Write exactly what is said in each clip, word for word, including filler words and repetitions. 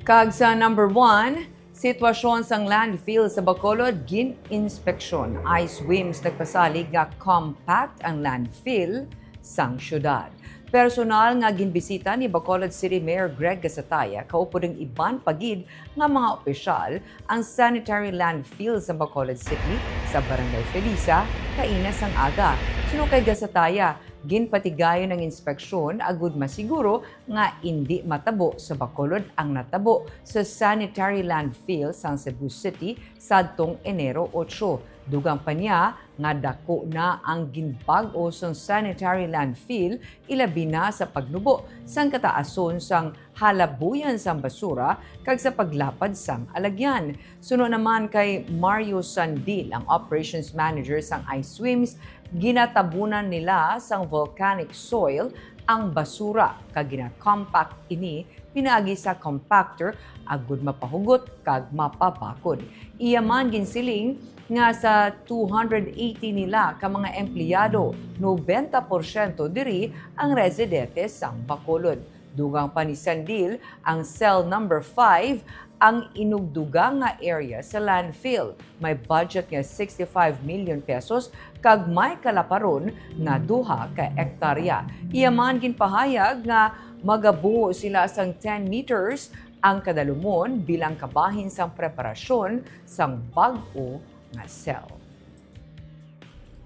Kag sa number one, sitwasyon sang landfill sa Bacolod gin-inspeksyon. I-SWMS nagpasalig nga compact ang landfill sang syudad. Personal nga ginbisita ni Bacolod City Mayor Greg Gasataya kaupod ang iban pa gid nga mga opisyal ang sanitary landfill sa Bacolod City sa Barangay Felisa kaina sang aga. Suno kay Gasataya, ginpatigayon ang inspeksyon agud masiguro nga indi matabo sa Bacolod ang natabo sa sanitary landfill sang Cebu City sadtong Enero otso. Dugang pa niya nga dako na ang ginbag-o sang sanitary landfill, ilabi na sa pagnubo sang kataason sang halabuyan sang basura kag sa paglapad sang alagyan. Suno naman kay Mario Sandil, ang operations manager sang I-SWMS, ginatabunan nila sang volcanic soil ang basura kag gina-compact ini pinaagi sa compactor agud mapahugot kag mapabakod. Iya man ginsiling nga sa two hundred eighty nila ka mga empleyado, nobenta porsyento diri ang residente sang Bacolod. Dugang pa ni Sandil, ang cell number five ang inugdugang nga area sa landfill. May budget nga sixty-five million pesos kag may kalaparon nga duha ka ektarya. Iya man ginpahayag nga magabuho sila sang ten meters ang kadalumon bilang kabahin sang preparasyon sang bag-o nga cell.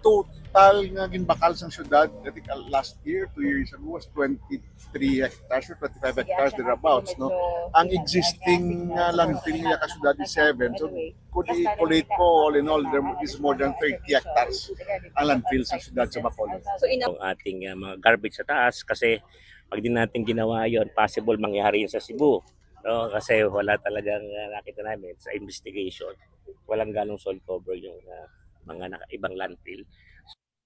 Total nga ginbakal sang syudad, I think, uh, last year, two years ago, was twenty-three hectares or twenty-five hectares thereabouts, no? Ang existing, uh, landfill niya ka syudad is seven. So, kung i-collate po, all in all, there is more than thirty hectares ang landfill sa syudad sa Bacolod. So, in ang ating uh, mga garbage sa taas kasi pag di natin ginawa yon, possible mangyari yun sa Cebu. No? Kasi wala talagang uh, nakita namin sa investigation. Walang ganong soil cover yung uh, mga naka, ibang landfill.